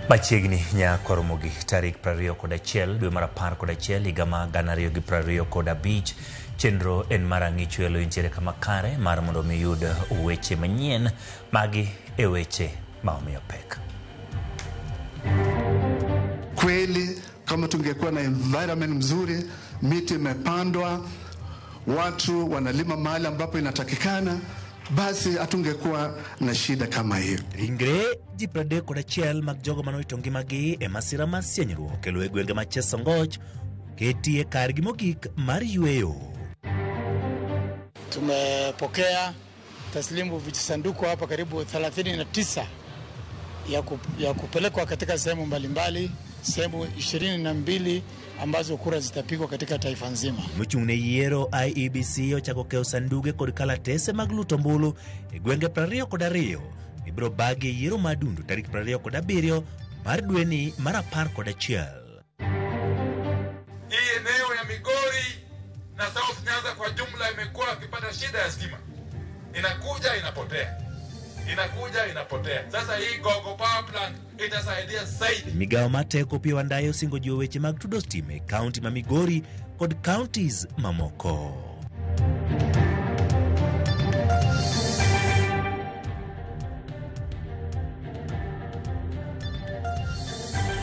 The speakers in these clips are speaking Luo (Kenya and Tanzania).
Machiegni nyaka romogi tarik 21 dwe mar 11 higa ma 2025. Chenro en mar ang'icho elo intiere kama kare mar mondo mi yud weche manyien. Magi e weche ma omiyo pek. Kweli kama tungekuwa na environment mzuri, miti imepandwa, watu wanalima mahali ambapo inatakikana, basi hatungekuwa na shida kama hiyo. Ringre ji 31 mag jogo manowito ngimagi e masira mar sienyruok e lowo e gwenge ma Chesongoch oketi e kargi mogik mar yweyo. Tumepokea taslimu vijisanduku hapa karibu 39 ya kupelekwa katika sehemu mbalimbali, sehemu 22 ambazo kura zitapigwa katika taifa nzima. Mochung' ne yiero IEBC ochako keyo sanduge kod kalatese mag luto ombulu e gwenge 22 mibiro bagi e yiero mar dundo tarik 27 mar dweni mar 11. Hii eneo ya Migori na South Nyanza kwa jumla imekuwa ikipata shida ya stima, inakuja inapotea, inakuja inapotea. Sasa hii Gogo Power Plant itasaidia zaidi. Migawo mar teko Opiyo Wandayi osingo jiwo weche mag tudo stima e kaunti ma Migori kod counties mamoko.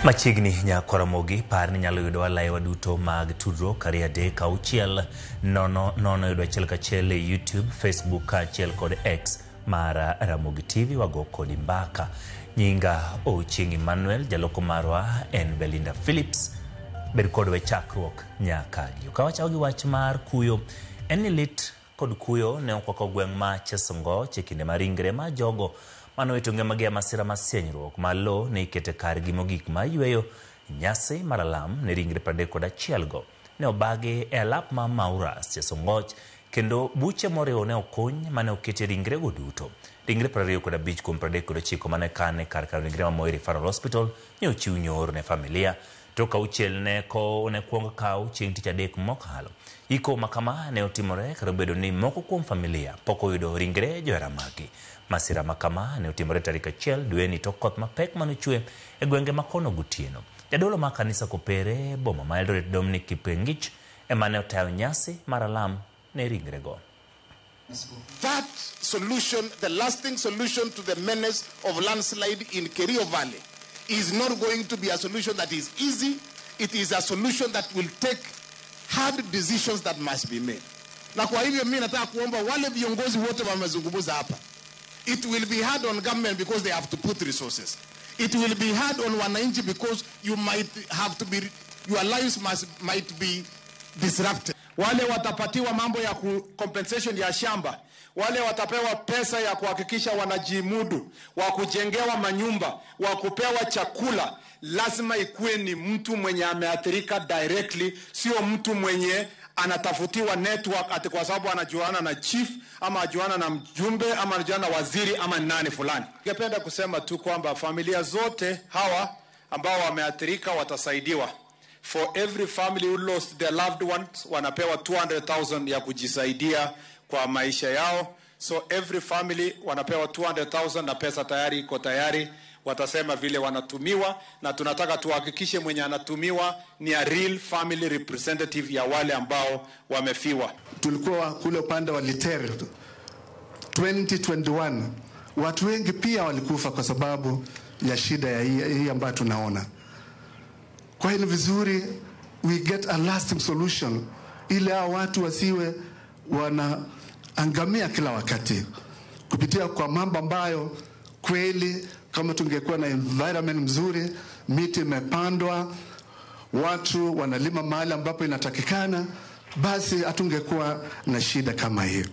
Machiegni nyako Ramogi, par ni nyalo yudowa laiwa duto mag tudruok 2 3 6 0 0 yudo achiel kachiel e YouTube, Facebook kaachiel kod X mar Ramogi TV wago kodi mbaka. Nyinga Ochieng' Emmanuel, jaloko marwa en Belinda Phillips. Bed kodwa e chakruok nyaka giko. Ka wachako gi wach mar kuyo, en ni lit kod kuyo ne okwako gweng' ma Chesongoch e kinde ma ringre ma jogo manowito ngimagi e masira mar sienyruok ma lo ne ikete kargi mogik mar yweyo. Nyasi mar alam ne ringre 31 go ne obagi e alap ma Mauras Chesongoch kendo buche moriwo ne okuny mane oketie ringrego duto. Ringre 25 kuom 39 mane kan e kar kano ringre ma Moi Referral Hospital ne ochiw nyoro ne familia. Tok auchiel ne kow ne kuong kaw chieng' tich adek mokalo. Iko ma kama ne otimore kata obedo ni moko kuom familia pok oyudo ringre johera maggi. Masira ma kama ne otimore tarik 1 dweni tok koth mapek manochwe e gwenge ma kono gotieno. Jadolo ma kanisa Kopere boma ma Eldoret Dominic Kipengich ema ne otayo nyasi mar alam ne ringrego. That solution, the lasting solution to the menace of landslide in Kerio Valley, is not going to be a solution that is easy. It is a solution that will take hard decisions that must be made. Na kwa hivyo mimi nataka kuomba wale viongozi wote wamezungumza hapa. It will be hard on government because they have to put resources. It will be hard on wananchi because you might have to be, your lives might be disrupted. Wale watapatiwa mambo ya compensation ya shamba, wale watapewa pesa ya kuhakikisha wanajimudu, wa kujengewa manyumba, wa kupewa chakula, lazima ikuwe ni mtu mwenye ameathirika directly, sio mtu mwenye anatafutiwa network ati kwa sababu anajuana na chief ama anajuana na mjumbe ama anajuana na waziri ama nani fulani. Ningependa kusema tu kwamba familia zote hawa ambao wameathirika watasaidiwa. For every family who lost their loved ones, wanapewa 200,000 ya kujisaidia kwa maisha yao. So every family wanapewa 200,000 na pesa tayari iko tayari. Watasema vile wanatumiwa, na tunataka tuhakikishe mwenye anatumiwa ni a real family representative ya wale ambao wamefiwa. Tulikuwa kule upande wa Liter 2021, watu wengi pia walikufa kwa sababu ya shida ya hii ambayo tunaona. Kwa hiyo ni vizuri we get a lasting solution ili hao watu wasiwe wanaangamia kila wakati kupitia kwa mambo ambayo kweli kama tungekuwa na environment mzuri, miti imepandwa, watu wanalima mahali ambapo inatakikana, basi hatungekuwa na shida kama hiyo.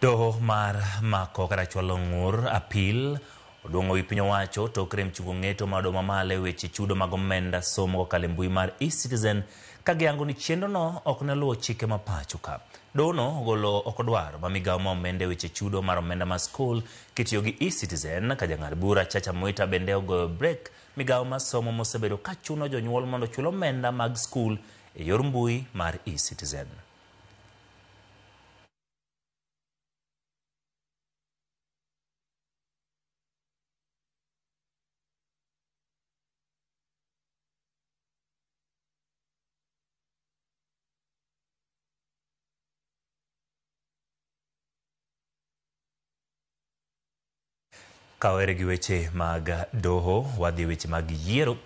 Doho mar mako kata chwalo ng'ur appeal oduong'o wi piny owacho tok rem chungo ng'eto mar doho mamalo e weche chudo mag omenda somo kokalo e mbui mar eCitizen ka giyango ni chenrono ok ne luwo chike ma pacho ka. Dohono ogolo oko dwaro ma migawo ma omenda e weche chudo mar omenda mar skul kitiyo gi eCitizen ka jang'ad bura Chacha Mwita bende ogoyo brek migawo mar somo mosebedo ka chuno jonyuol mondo ochul omenda mag skul e yor mbui mar eCitizen. Kawere gi weche mag doho, wadhi weche mag yiero.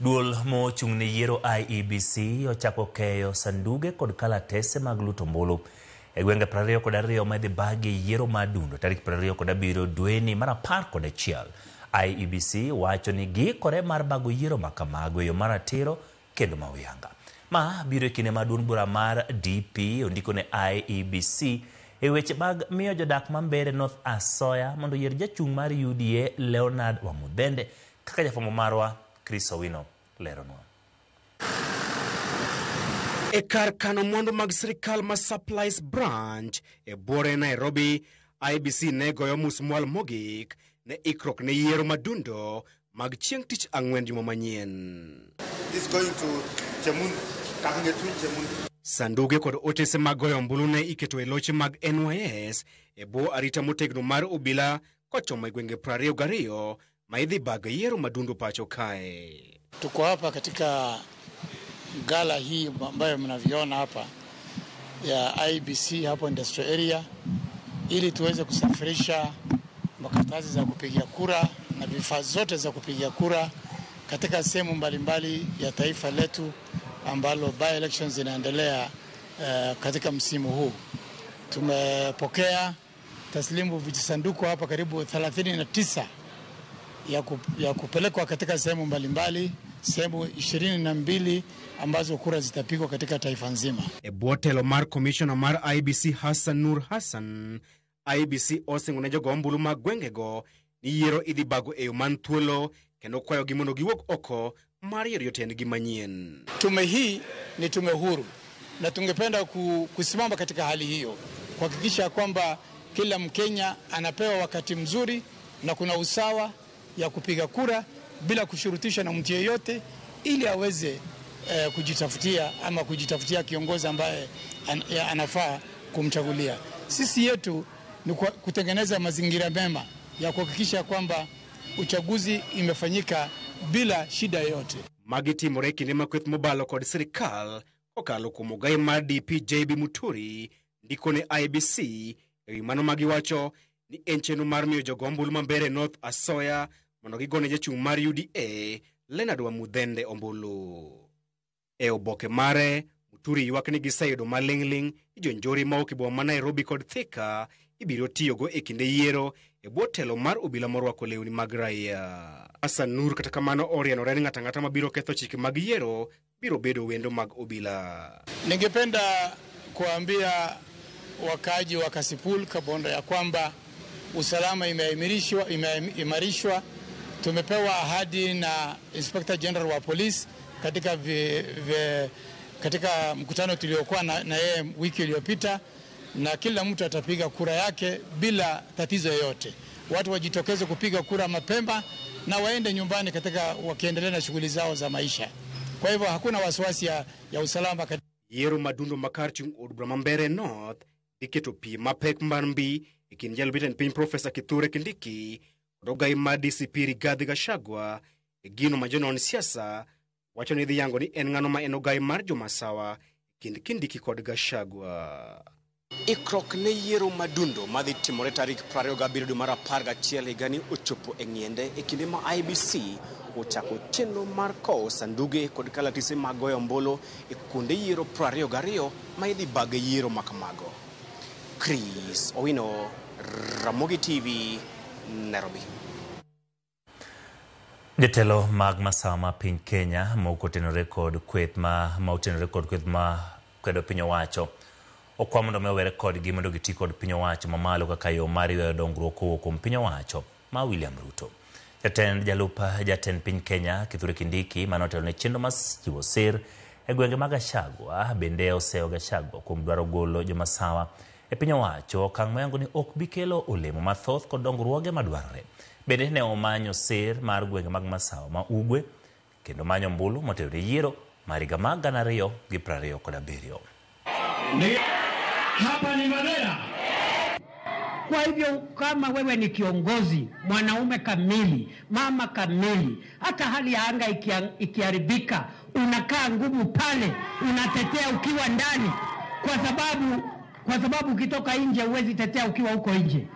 Duol mochung' ne yiero IEBC ochako keyo sanduge kod kalatese mag luto ombulu e gwenge 22 ma idhi bagi yiero mar dundo tarik 27 dweni mar 11. IEBC wacho ni giikore mar bago yiero makamago e yo maratiro kendo ma uyanga. Ma biro e kinde ma duond bura mar DP ondiko ne IEBC e weche mag miyo jodak ma Mbeere North asoya mondo oyier jachung' mar UDA Leonard Wamudhende kaka jafwambo marwa Chris Owino leronwa. E kar kano mwandu mag sirikal ma Supplies Branch e buore Nairobi, IEBC ne goyo musmwal mogik ne ikruok ne yiero madundo mag chieng' tich ang'wen juma manyien. This going to Chemundu, Kagnetun Chemundu. Sanduge kod otese mag goyo ombulu ne iketo e loche mag NYS e bwo arita motegno mar obila kochomo e gwenge 22 ma idhi bag yiero madundo pacho kae. Tuko hapa katika gala hii ambayo mnaviona hapa ya IEBC hapo industrial area ili tuweze kusafirisha makaratasi za kupigia kura na vifaa zote za kupigia kura katika sehemu mbalimbali ya taifa letu ambalo by elections zinaendelea katika msimu huu. Tumepokea taslimu vijisanduku hapa karibu 39 ya kupelekwa katika sehemu mbalimbali, sehemu 22 ambazo kura zitapigwa katika taifa nzima. E bwo telo mar commissioner mar IEBC Hassan Nur Hassan, IEBC osingo ne jogo ombulu mag gwengego ni yiero idhi bago e yo man thuolo kendo kwayogi mondo giwuog oko mar yiero jotendgi manyien. Tume hii ni tume huru na tungependa kusimama katika hali hiyo kuhakikisha kwamba kila Mkenya anapewa wakati mzuri na kuna usawa ya kupiga kura bila kushurutishwa na mtu yeyote, ili aweze kujitafutia ama kujitafutia kiongozi ambaye anafaa kumchagulia. Sisi yetu ni kutengeneza mazingira mema ya kuhakikisha kwamba uchaguzi imefanyika bila shida yoyote. Magi timore kinde ma kweth mobalo kod sirikal kokalo kuom ogai mar DP JB Muturi ndiko ne IEBC ewi mano magiwacho ni en chenro mar miyo jogo ombulu ma Mbeere North asoya mondo gigone jachung' mar UDA Leonard Wamudhende ombulu. E oboke mare, Muturi ywak ni giseyudo maling'ling' ni jonjore mawuok e boma ma Nairobi kod Thika ibiro tiyogo e kinde yiero e bwo telo mar obila morwako lewni mag raia. Hassan Nur kata kamano orienore ni ng'ato ang'ata mabiro ketho chike mag yiero biro bedo wendo mag obila. Ningependa kuambia wakaaji wa Kasipul Kabondo ya kwamba usalama imeimarishwa. Tumepewa ahadi na Inspector General wa polisi katika mkutano tuliokuwa na yeye wiki iliyopita, na kila mtu atapiga kura yake bila tatizo yoyote. Watu wajitokeze kupiga kura mapema na waende nyumbani katika wakiendelea na shughuli zao za maisha. Kwa hivyo hakuna wasiwasi ya usalama. Yiero madundo makar chung' od bura ma Mbeere North dhi keto piem mapek mar mbi e kind jalup jatend piny Profesa Kithure Kindiki kod ogai mar DCP Rigathi Gachagua e gino ma jonon siasa wacho ni dhi yango ni en ng'ano ma en ogai mar jomasawa e kind Kindiki kod Gachagua. Ikruok ne yiero madundo madhi timore tarik 27 dwe mar 11 higani ochopo e ng'iende e kinde ma IEBC ochako chenro mar kowo sanduge kod kalatese mag goyo ombulu e kuonde yiero 22 ma idhi bage yiero makamago. Chris Owino, Ramogi TV, Nairobi. Jotelo mag masawa ma piny Kenya moko otenore kod kweth ma otenore kod kweth ma kwedo piny owacho okwa mondo mi owere kodgi mondo giti kod piny owacho mamalo kaka yo mar ywayo dongruok kowuok kuom piny owacho ma William Ruto. Jalup jatend piny Kenya Kithure Kindiki mane otelo ne chenro mar chiwo sir e gwenge mag Gachagua bende oseyo Gachagua kuom dwaro golo jomasawa e piny owacho, okang' moyango ni ok bi kelo olemo mathoth kod dongruoge madwarore. Bende ne omanyo sir mar gwenge mag Masawa ma Ugwe kendo manyo ombulu motelo ne yiero mar higa mar 2027. Hapa ni Mandera. Kwa hivyo kama wewe ni kiongozi, mwanaume kamili, mama kamili, hata hali ya anga ikiharibika, unakaa ngumu pale, unatetea ukiwa ndani, kwa sababu ukitoka nje huwezi tetea ukiwa huko nje.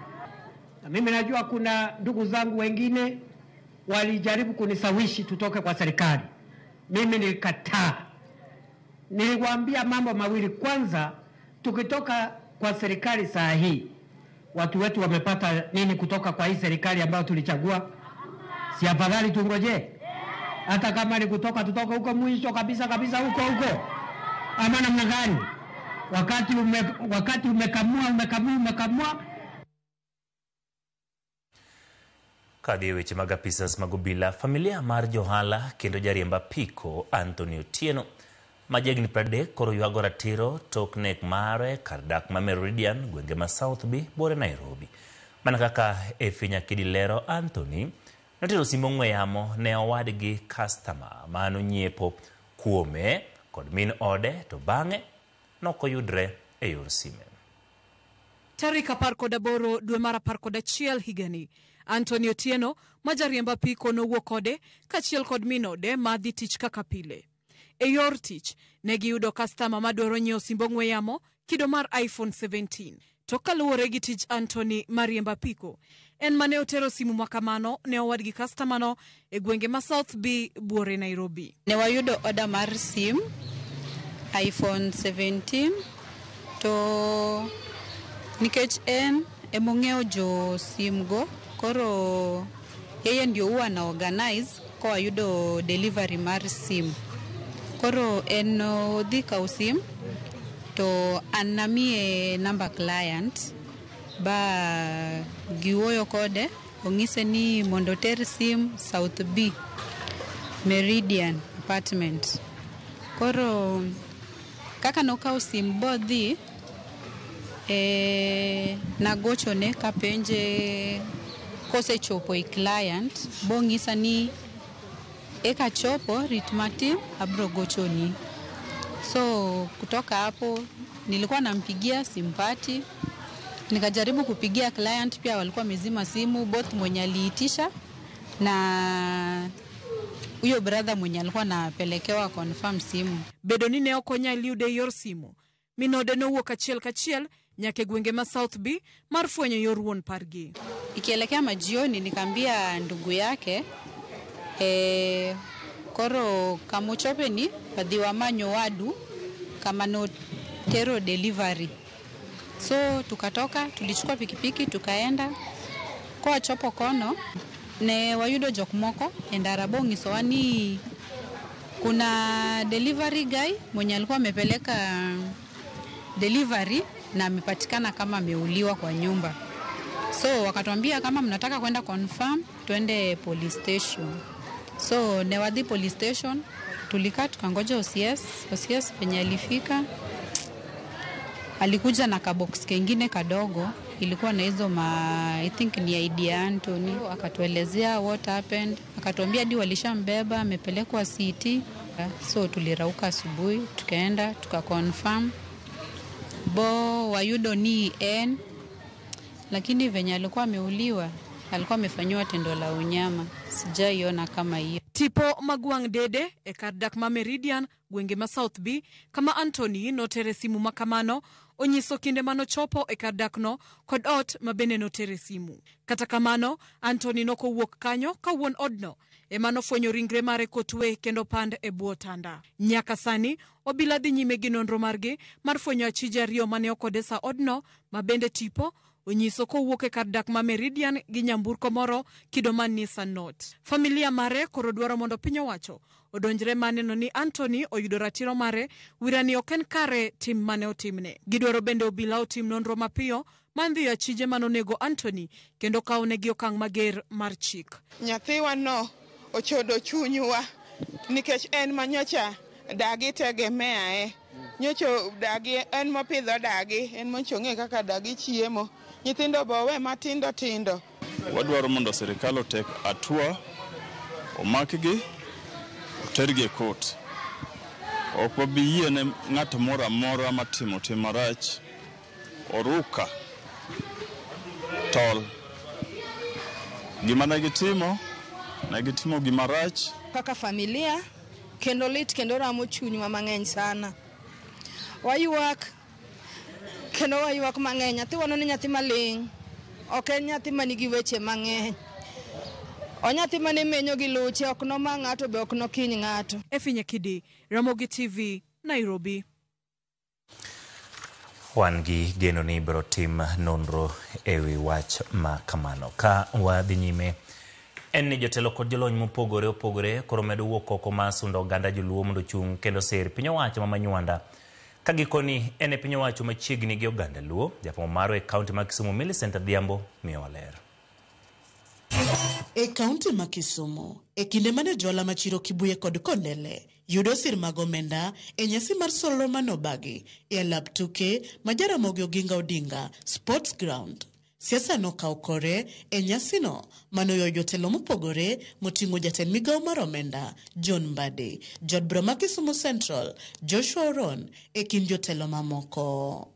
Na mimi najua kuna ndugu zangu wengine walijaribu kunisawishi tutoke kwa serikali. Mimi nilikataa. Niliwaambia mambo mawili. Kwanza, tukitoka kwa serikali saa hii, watu wetu wamepata nini kutoka kwa hii serikali ambayo tulichagua? Si afadhali tungoje? Hata kama ni kutoka, tutoke huko mwisho kabisa kabisa, huko huko, ama namna gani? Wakati umekamua umekamua umekamua. Kadhi e weche mag apisas mag obila, familia mar johala kendo jariemb apiko Anthony Otieno ma jahigni 30 koro ywago ratiro tok nek mare kar dak ma Meridian, gwenge ma South B, buore Nairobi. Mana kaka Effie Nyakidi lero, Anthony notero simb ong'we yamo ne owadgi kastama manonyiepo kuome kod min ode, to bang'e nokoyudre e yor sime. Tarik 18 dwe mar 11 higani, Anthony Otieno ma jariemb apiko nowuok kode kaachiel kod min ode ma dhi tich kaka pile. E yor tich, ne giyudo kastama madwaro nyiewo simb ong'we yamo kido mar iPhone 17. To kaluwore gi tij Anthony mariembo apiko, en mane otero simu makamano ne owadgi kastamano e gwenge ma South B buore Nairobi. Ne wayudo order mar sim iPhone 17 to nikech en emong'eyo jo sim go, koro yeye ndio huwa na organize ko wayudo delivery mar sim. Koro en odhi kawo sim to an namiye number client ba giwuoyo kode, ong'ise ni mondo oter sim South B Meridian apartment. Koro kaka nokawo sim bodhi, nagochone kapenje kosechopo e client, bong'isa ni eka chopo rit matin abro gochoni. So kutoka hapo nilikuwa nampigia simpati, nikajaribu kupigia client pia walikuwa mezima simu, both mwenye aliitisha na huyo brother mwenye alikuwa anapelekewa confirm simu. Bedo ni ne ok onyal yude e yor simu, min ode nowuok achiel kachiel nyaka e gwenge ma South B mar fwenyo yor wuon pargi. Ikielekea majioni nikaambia ndugu yake koro kamochope ni wadhi wamanyo wadu kama no tero delivery. So tukatoka, tulichukua pikipiki tukaenda kwa chopo kono ne wayudo jok moko e ndara bong'isowa ni kuna delivery guy mwenye alikuwa amepeleka delivery na amepatikana kama ameuliwa kwa nyumba. So wakatuambia kama mnataka kwenda confirm twende police station. So ne wadhi police station, tulikaa tukangoja OCS. OCS penye alifika alikuja na kabox kengine kadogo, ilikuwa na hizo I think ni ID ya Anthony. Akatuelezea what happened, akatuambia hadi walishambeba amepelekwa CT. So tulirauka asubuhi tukaenda tukaconfirm bo wayudo ni N, lakini venye alikuwa ameuliwa alikuwa amefanywa tendo la unyama, sijaiona kama hiyo. Tipo magwang' dede e kar dak ma Meridian gwenge ma South B kama Anthony notere simu makamano onyiso kinde manochopo e kar dakno kod ot ma bende notere simu. Kata kamano, Anthony nokowuok kanyo ka wuon odno ema nofwenyo ringre mare kotwe kendo pand e bwo tanda. Nyaka sani obila dhi nyime gi nonro margi mar fwenyo achije ariyo mane okodesa odno ma bende tipo onyiso kowuok e kar dak ma Meridian gi nyamburko moro kido mar Nissan Note. Familia mare koro dwaro mondo piny owacho odonjre maneno ni Anthony oyudo ratiro mare wirani ok en kare tim mane otimne. Gidwaro bende obila otim nonro mapiyo mar dhiyo achije manonego Anthony kendo kawnegi okang' mager mar chik. Nyathiwa no ochodo chunywa nikech en manyocha dagi tegemeae. Nyocho dagi en mopidho dagi, en mochong'e kaka dagi chiemo. Nyithindo bowe matindo tindo. Wadwaro mondo sirikal otek atua, omakgi, otergi e kot. Ok wabi yie ne ng'at moro amora matimo tim marach oruka tol. Gima ne gitimo gima rach. Kaka familia kendo lit kendo ramo chunywa mang'eny sana. Waywak kendo waywak mang'eny. Nyathi wano ni nyathi maling', Ok en nyathi manigi weche mang'eny. Onyathi mane menyo gi luche, ok noma ng'ato be ok nokiny ng'ato. Effie Nyakidi, Ramogi TV, Nairobi. Wan gi geno ni ibiro tim nonro e wi wach ma kamano. Ka wadhi nyime en ni jotelo kod jolony mopogore opogore koro medo wuok oko mar sundo oganda joluo mondo ochung' kendo sir piny owacho ma Manywanda. Ka gikoni en e piny owacho machiegni gi oganda Luo, jafwambo marwa e kaunti ma Kisumu Millicent Adhiambo miyowa ler. E kaunti ma Kisumu, e kinde mane johala ma chiro Kibuye kod Kondele yudo sir mag omenda e nyasi mar solro manobagi e alap tuke ma Jaramogi Oginga Odinga Sports Ground. Siasa nokawo kore e nyasino manoywayo jotelo mopogore moting'o jatend migawo mar omenda John Mbadi, jaod bura ma Kisumu Central Joshua Oron e kind jotelo mamoko.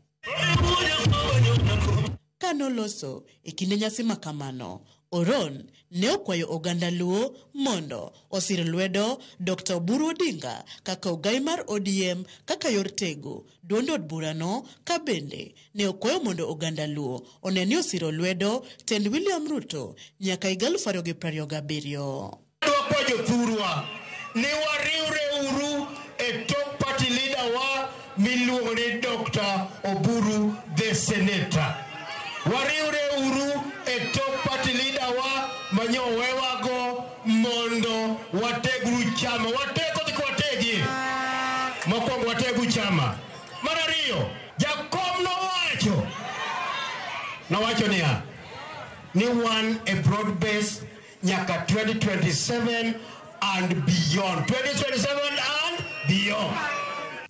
Kanoloso e kinde nyasi makamano, Oron ne okwayo oganda Luo mondo osir lwedo Dr. Oburu Odinga kaka ogai mar ODM kaka yor tego duond od burano, ka bende ne okwayo mondo oganda Luo one ni osiro lwedo tend William Ruto nyaka higa 2027. Dwakwa jothurwa ni wariwre uru e tok party leader wa miluongo ni Dr. Oburu the Senator. Wariwre uru e tok party leader wa manyowewago mondo wategru chama. Watego dhi kwategi. Mokwongo wategu chama. Mar ariyo, jakom nowacho. Nowacho niya, ni wan e broad base nyaka 2027 and beyond. 2027 and beyond.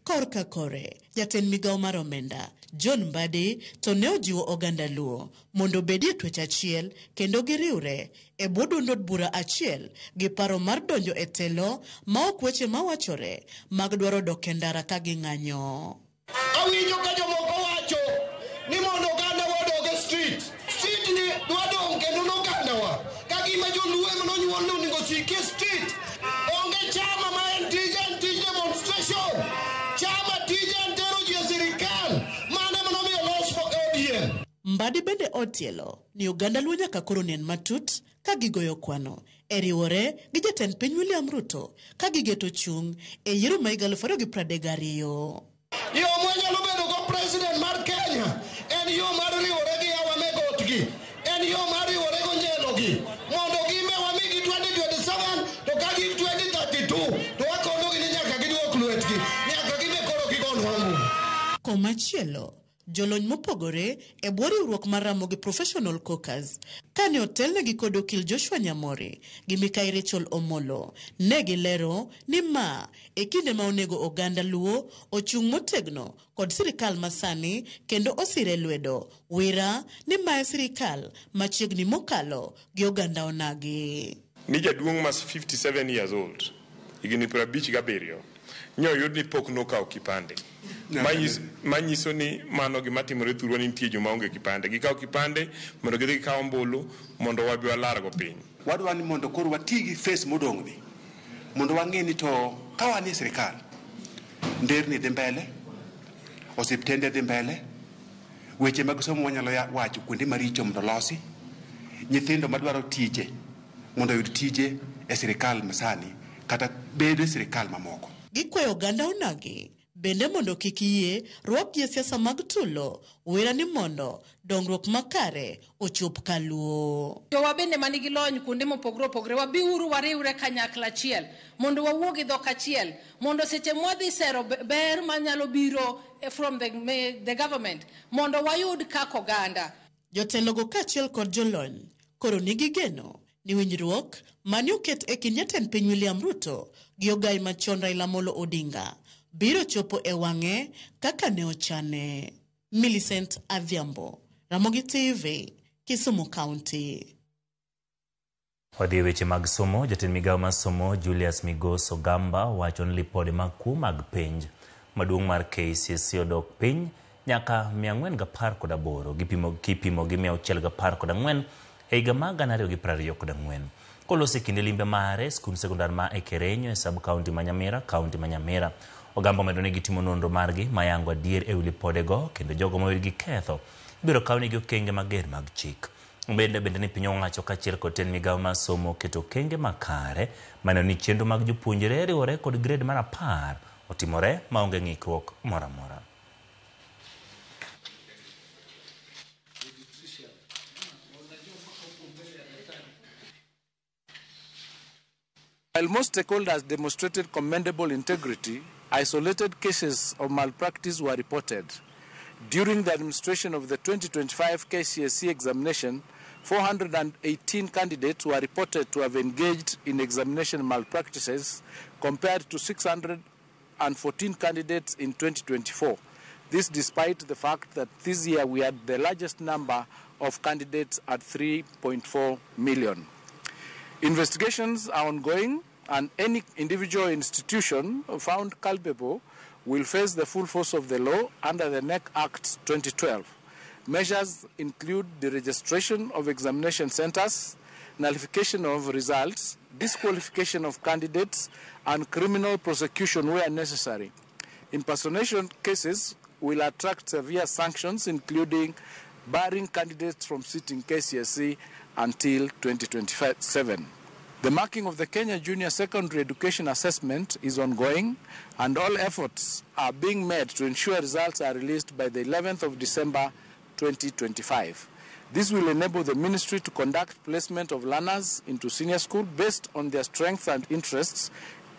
Korka kore, jatend migawo mar omenda John Mbadi to ne ojiwo oganda Luo mondo obedie twech achiel kendo giriwre e bwo duond od bura achiel gi paro mar donjo e telo ma ok weche mawachore mag dwaro dok e ndara ka ging'anyo. Awinjo ka jomoko wacho ni mondo oganda wa odog e street. Street ni dwa dong' kendo nogandawa. Ka gima joluo ema nonyuol ni onego osiki e street. Onge chama ma en tije en tij demonstration. Chama tije en tero ji e sirikal. Mano ema nomiyo los ODM. Mbadi bende otielo ni oganda Luo nyaka koro nen matut ka gigoyo kwano e riwore gi jatend piny William Ruto ka gigeto chung' e yiero ma higa 2032. Yo mwanyalo bedo go president mar Kenya en yo mar riwore gi yawa megotgi, en yo mar riwore go nyelogi mondo gime wamigi 2027 to ka gin 2032 to wakonogi ni nyaka giduok lwetgi, nyaka gibe koro gigonwa ombulu. Komachielo, jolony mopogore e bwo riwruok mar Ramogi Professional Caucus kane otelnegi kod okil Joshua Nyamori gi Mikai Rachel Omolo ne gilero ni ma e kinde ma onego oganda Luo ochung' motegno kod sirikal masani kendo osire lwedo wira ni ma e sirikal machiegni mokalo gi oganda onagi. Ni jaduong' ma 57 years old, higni 57, nyoyud ni pok nokawo kipande. Manyiso ni mano gima timore thurwa ni nitie joma onge kipande. Gikawo kipande mondo gidhi gikaw ombulu mondo wabi walargo piny. Wadwa ni mondo koro wati gi face modong' ni mondo wang'e ni to ka wan e sirikal, nderni dhi mbele, osiptende dhi mbele, weche mag somo wanyalo wacho kuonde maricho mondo losi, nyithindo madwaro tije mondo oyud tije e sirikal masani kata bedo e sirikal mamoko. Gikwayo oganda onagi bende mondo kik yie rwakgi e siasa mag tulo wera ni mondo dongruok makare ochop kaluo. Jowa bende manigi lony kuonde mopogore opogore, wabiuru wariwre kanyakla achiel mondo wawuo gi dhok achiel mondo seche mwadhi sero ber manyalo biro from the government mondo wayud kaka oganda. Jotelogo kaachiel kod jolony koro nigi geno ni winjruok mane oket e kind jatend piny William Ruto gi ogai machon Raila Amolo Odinga biro chopo e wang'e kaka ne ochane. Millicent Adhiambo, Ramogi TV, Kisumu County. Wadhi e weche mag somo. Jatend migawo mar somo Julius Migos Ogamba wacho ni lipode mag kuo mag penj maduong' mar KCSE odok piny nyaka 418 kipimo gi 614 e higa mar 2024. Koloso e kinde limbe mare skund sekondar ma Ekerenyo e sub county ma Nyamira, county ma Nyamira. Ogamba omedo ni gitimo nonro margi mayango adier ewi lipodego kendo jogo moyud gi ketho ibiro kawnegi okenge mager mag chik. Bende bende ni piny owacho kaachiel kod tend migawo mar somo oketo okenge makare maneno ni chenro mag jopuonjre riwore kod grade mar 10 otimore maonge ng'ikruok moro amora. While most stakeholders demonstrated commendable integrity, isolated cases of malpractice were reported. During the administration of the 2025 KCSE examination, 418 candidates were reported to have engaged in examination malpractices compared to 614 candidates in 2024. This despite the fact that this year we had the largest number of candidates at 3.4 million. Investigations are ongoing, and any individual institution found culpable will face the full force of the law under the NEC Act 2012. Measures include the registration of examination centers, nullification of results, disqualification of candidates, and criminal prosecution where necessary. Impersonation cases will attract severe sanctions, including barring candidates from sitting KCSE until 2027. The marking of the Kenya Junior Secondary Education Assessment is ongoing, and all efforts are being made to ensure results are released by the 11th of December 2025. This will enable the ministry to conduct placement of learners into senior school based on their strengths and interests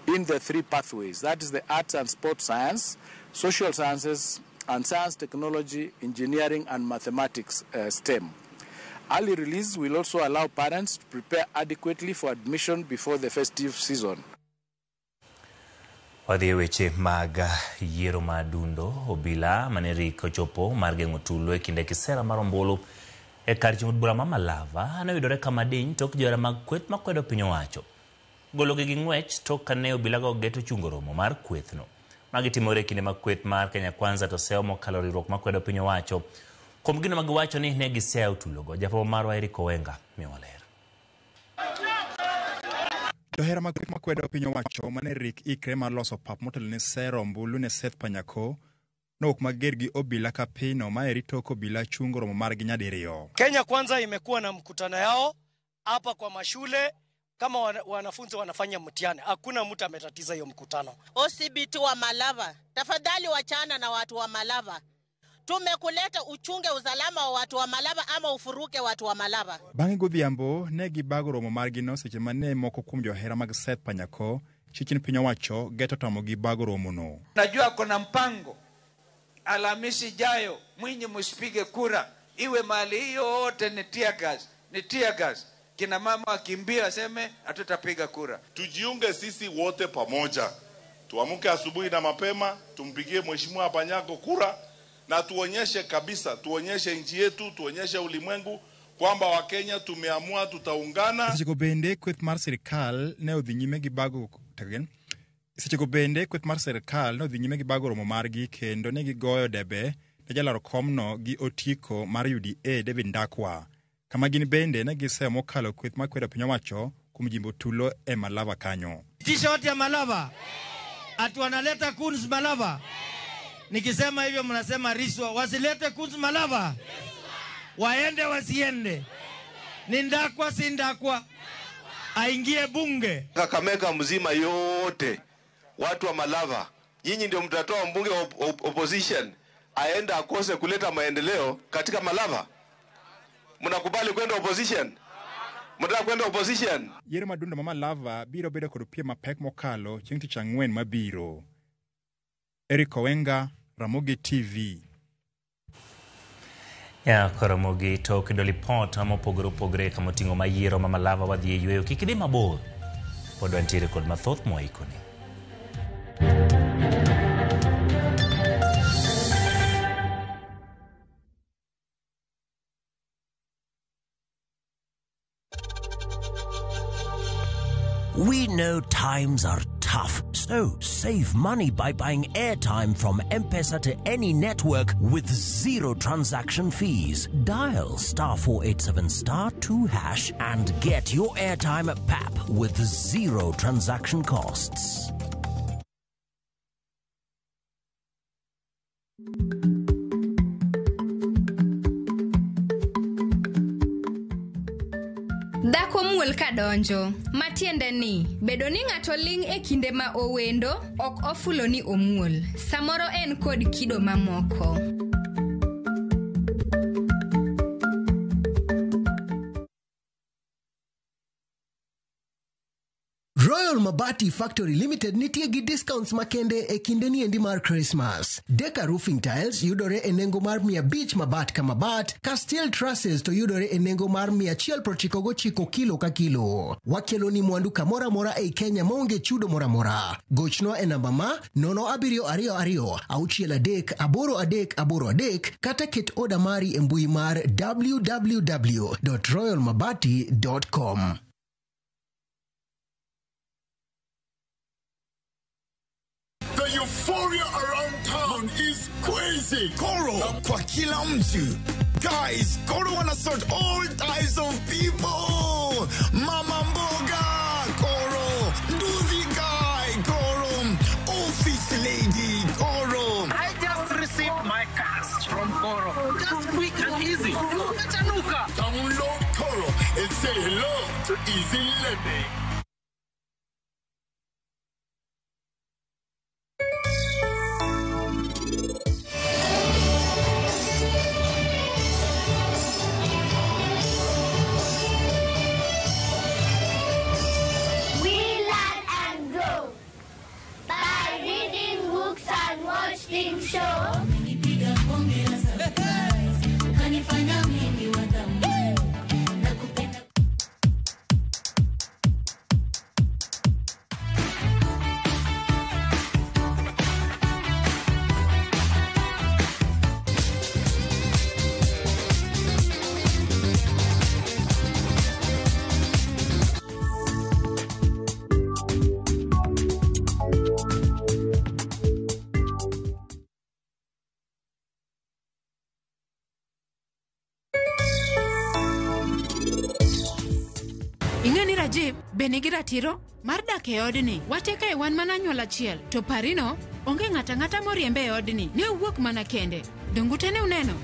in the three pathways. That is the arts and sports science, social sciences, and science, technology, engineering, and mathematics STEM. Early release will also allow parents to prepare adequately for admission before the festive season. Wadhi e weche mag yiero mar dundo obila mane rik ochopo mar geng'o tulo e kinde kisera mar ombulu e kar chung' od bura ma Malava noyudore kama diny tok johera mag kweth makwedo piny owacho. Gologi gi ng'wech tok kane obilago ogeto chungo romo mar kwethno. Magi timore e kinde mag kweth mar Kenya Kwanza to sewo mokalo riwruok makwedo piny owacho kuom gino magiwacho ni ne giseyo tulogo. Jafwambo marwa Eric Owenga miyowa ler. Johera mag kweth makwedo piny owacho mane rik ikre mar loso pap motelo ne sero ombulu ne Seth Panyako nowuok mager gi obila kapino maeri tok obila chungo romo margi nyadiriyo. Kenya Kwanza imekuwa na mkutano yao hapa kwa mashule kama wanafunzi wanafanya mtihani, hakuna mtu ametatiza hiyo mkutano. OCBT wa Malava, tafadhali wachana na watu wa Malava. Tumekuleta uchunge usalama wa watu wa Malava ama ufuruke watu wa Malava. Bang'e godhiambo ne gibago romo margi no seche mane moko kuom johera mag Seth Panyako chichin piny owacho geto tamogi bago romono. Najua kuna mpango Alhamisi ijayo, mwinyi msipige kura, iwe mali hiyo yote ni tear gas, ni tear gas. Kina mama wakimbia waseme hatutapiga kura. Tujiunge sisi wote pamoja, tuamke asubuhi na mapema, tumpigie Mheshimiwa Panyako kura na tuonyeshe kabisa, tuonyeshe nchi yetu, tuonyeshe ulimwengu kwamba Wakenya tumeamua tutaungana. Sechego bende kweth mar sirikal ne odhi nyime gi bago again. Sechego bende kweth mar sirikal ne odhi nyime gi bago romo margi kendo ne gigoyo debe ne jalaro komno gi otiko mar UDA David Ndakwa. Kama gin bende ne giseyo mokalo kweth makwedo piny owacho kuom jimbo tulo e Malava kanyo. Tisha watu ya Malava, ati wanaleta kuns Malava. Nikisema hivyo mnasema riswa. Wasilete kuns Malava, waende wasiende, ni Ndakwa si Ndakwa, aingie bunge. Kakamega mzima yote watu wa Malava, nyinyi ndio mtatoa mbunge wa opposition aenda akose kuleta maendeleo katika Malava. Mnakubali kwenda opposition? Mnataka kwenda opposition? Yiero madundo ma Malava biro bedo kod piem mapek mokalo chieng' tich ang'wen mabiro. Eric Owenga, Ramogi TV. Ya Ramogi to kendo lipot mopogore opogore kama oting'o mayiero ma Malava wadhi e yweyo kik idhi mabor. Pod wantiere kod mathoth mwaikoni. We know times are tough, so save money by buying airtime from M-Pesa to any network with zero transaction fees. Dial *487 *2# and get your airtime at PAP with zero transaction costs. Dhako muol ka donjo, matiende ni bedo ni ng'ato ling' e kinde ma owendo ok ofulo ni omuol. Samoro en kod kido mamoko. Royal Mabati Factory Limited nitie gi discounts makende e kinde niendi mar Christmas. Deka Roofing Tiles yudore e nengo mar 500 mabat ka mabat, ka steel trusses to yudore e nengo mar 199 kilo ka kilo. Wakelo ni mwandu kamoro amora ei Kenya maonge chudo moro amora. Gochnwa e namba ma 0722 63 8383 kata ket oda mari e mbui mar www.royalmabati.com. The euphoria around town is crazy. Koro kwa kila mtu. Guys, Koro wanna sort all types of people. Mama mboga, Koro. Nduthi guy, Koro. Office lady, Koro. I just received my cash from Koro. Just quick and easy. Chanuka. Download Koro and say hello to easy living. We learn and grow by reading books and watching shows. Ing'e ni Rajiv be nigi ratiro mar dak e odni. Wate kae wan mana anyuola achiel, to parino onge ng'ato ang'ata moriembe e odni. Ne owuok mana kende. Donge ute ne uneno?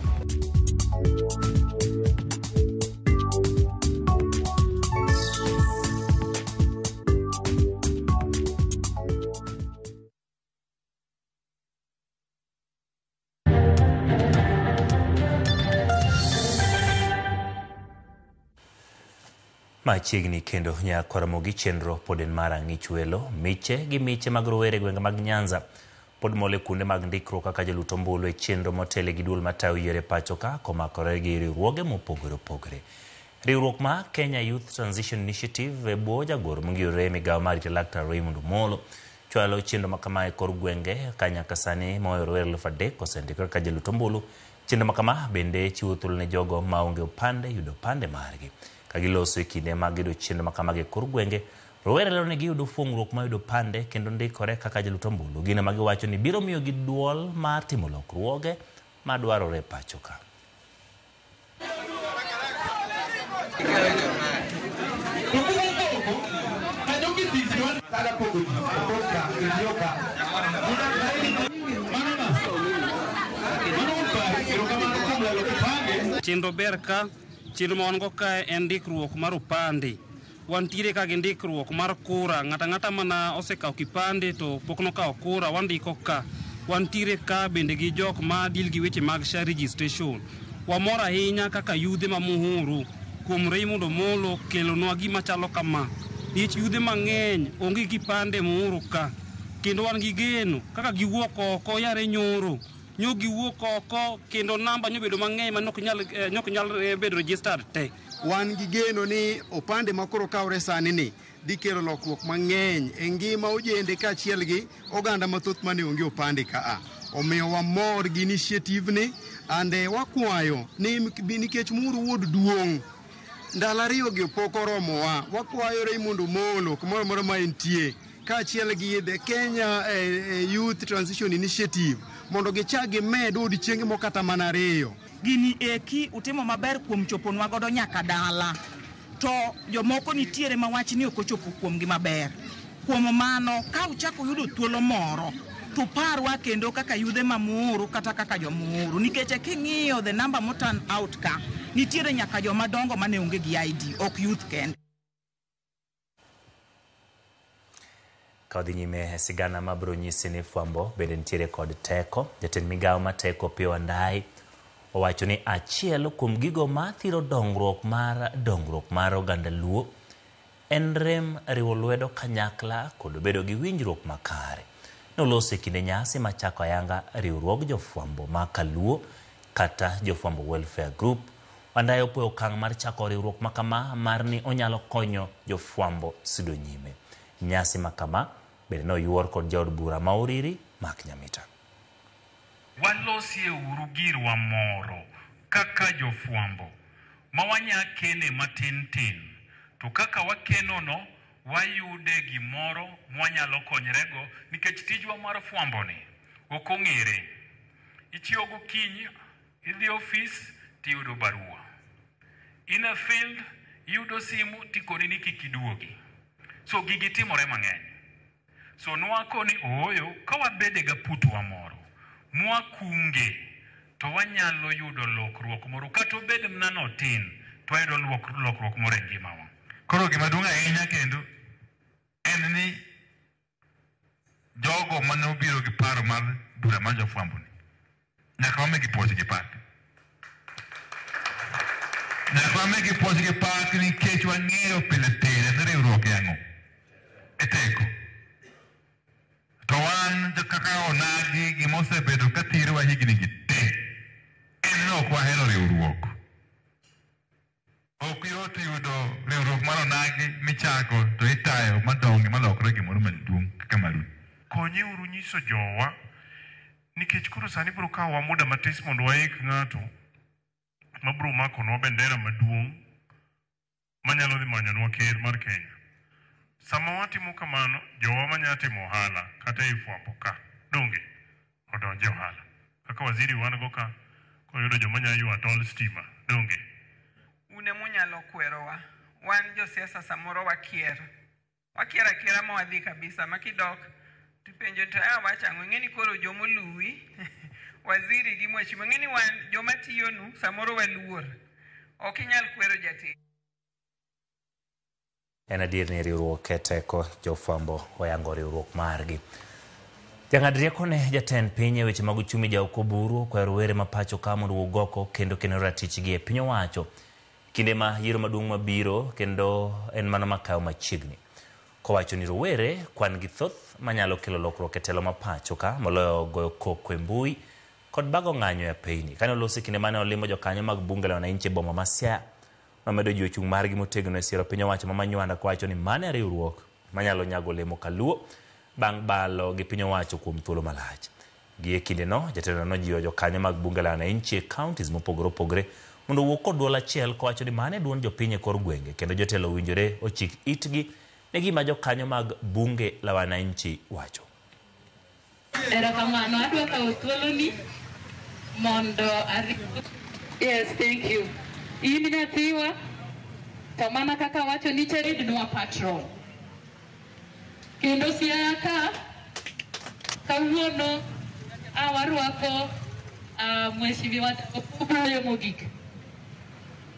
Machiegni kendo nyakoromo gi chenro pod en mar ang'ich welo, miche gi miche mag rowere e gwenge mag Nyanza pod mol e kuonde mag ndikruok kaka jolut ombulu e chenro motele gi duol matayo yiero e pacho ka komakore gi riwruoge mopogore opogore. Riwruok ma Kenya Youth Transition Initiative e bwo jagoro mongirore e migawo mar rito Laktar Raymond Omolo chwalo chenro makama e kor gwenge ka nyaka sani moyo rowere 3,000 osendikore kaka jolut ombulu. Chenro makama bende chiwo thuolo ne jogo maonge opande yudo opande margi. Ka giloso e kinde mag yudo chenro makamagi e kor gwenge, rowere lero ni giyudo fuong'ruok mar yudo opande kendo ndikore kaka jolut ombulu. Gino ma giwacho ni biro miyogi duol mar timo lokruoge madwarore e pacho ka. Chenro ber ka, chenro ma wan go kae en ndikruok mar opande. Wantiere ka gi ndikruok mar kura, ng'ato ang'ata mana osekawo kipande to pok nokawo kura, wandiko ka. Wantiere ka bende gi jok ma deal gi weche mag SHA registration. Wamor ahinya kaka yudhe ma Muhuru kuom Raymond Omolo kelonwa gima chalo kama. Nikech yudhe mang'eny onge gi kipande Muhuru ka. Kendo wan gi geno kaka giwuok oko yare nyoro. Nyo giwuok oko kendo namba nyobedo mang'eny ma nok nyal bedo registered te. Wan gi geno ni opande ma koro kawre sani ni dhi kelo lokruok mang'eny e ngima ojende kaachiel gi oganda mathoth mane onge opande kaa. Omiyo wamor gi initiative ni and wakwayo ni nikech Muhuru wuod duong' ndalo ariyo gi pok oromowa, wakwayo Raymond Omolo kumoro amora ma entie kaachiel gi the Kenya Youth Transition Initiative mondo gichak gimed odiechienge moko kata mana ariyo. Gini eki utimo maber kuom choponwa godo nyaka dala, to jomoko nitiere ma wach ni ok ochopo kuomgi maber. Kuom mano, ka uchako yudo thuolo moro, To parwa kendo kaka yudhe ma Muhuru kata kaka jo Muhuru nikech king'iyo the number mo turn out ka nitiere nyaka joma dongo mane onge gi ID ok youth kende. Ka wadhi nyime e sigana mabiro nyisi ni fwambo bende nitiere kod teko. Jatend migawo ma teko Opiyo Wandayi owacho ni achiel kuom gigo mathiro dongruok mar oganda Luo en rem riwo lwedo kanyakla kod bedo gi winjruok makare. Noloso e kinde nyasi machako ayanga riwruog jofwambo ma Kaluo kata Jofwambo Welfare Group. Wandayi opuoyo okang' mar chako riwruok makama mar ni onyalo konyo jofwambo sudo nyime. Nyasi makama bende noyuor kod jaod bura ma Uriri Mark Nyamita. Walosie uru girwa moro kaka jofwambo ma wanya kene matin tin, to kaka wakenono wayude gimoro mwanyalo konyrego nikech tijwa mar fwambo ni ok ong'ere. Ichiewo gokinyi, idhi ofis tiyudo barua. In a field iyudo simu tikoni ni kik iduogi. So gigi timore mang'eny. So nwako ni ooyo ka wabede gaputwa moro mwakunge to wanyalo yudo lokruok moro kata obed mana notin to wayudo lokruok moro e ngimawa. Koro gima duong' ahinya kendo en ni jogo mane obiro gi paro mar bura mar jofwambo ni nyaka wamigi puoch gi pak. Nyaka wamigi puoch gi pak nikech wang'eyo pile pile ni riwruok e ang'o? E teko. To wan kaka onagi gima osebedo ka thirowa higni gi te en ni ok wahero riwruok. Ok yot yudo riwruok mar onagi michako to itayo madongi malokre gimoro maduong' kaka maru. Konyeuru nyiso jowa nikech koro sani biro kawowa muda matis mondo waik ng'ato mabiro makonwa bendera maduong' manyalo dhi manyonwa ker mar Kenya. Sama watimo kamano, jowa manyalo timo ohala kata ei fwambo ka donge odonje ohala. Kaka waziri wan go ka koyudo joma nyalo ywa tol stima donge. Un emunyalo kwerowa. Wan josiasa samoro wakier. Wakier akiera ma wadhi kabisa ma kidok tipenjo to a wach ang'o ing'e ni koro jomoluwi waziri gi mheshimiwa ing'e ni wan joma tiyonu samoro waluor. Ok inyal kwero jatich. En adier ni riwruok e teko, jofwambo oyango riwruok margi. Jang'ad rieko ne jatend piny e weche mag uchumi Jaoko Oburu okwayo rowere ma pacho ka mondo owuog oko kendo keno ratichgi e piny owacho kinde ma yiero maduong' mabiro kendo en mano makayo machiegni. Kowacho ni rowere kwan gi thoth manyalo kelo lokruok e telo ma pacho ka moloyo goyo koko e mbui kod bago ng'anyo e apeyni. Kane oloso e kinde mane olimo jokanyo mag bunge la wananchi e boma ma Siaya, nomedo jiwo chung' margi motegno e siro piny owacho ma Manywanda kowacho ni mano e riwruok manyalo nyago olemo kaluo bang' balo gi piny owacho kuom thuolo malach. Gi e kindeno, jatelo nojiwo jokanyo mag bunge la wananchi e counties mopogore opogore mondo owuog kod duol achiel kowacho ni mano e duond jopiny e kor gwenge kendo jotelo owinjore ochik itgi ne gima jokanyo mag bunge la wananchi wacho. Erokamano, adwa kawo thuoloni mondo Yes, thank you. In nyathiwa, to mana kaka wacho ni cheridnwa patrol. Kendo Siaya ka, kawuono awarwako mheshimiwa Obuoyo mogik.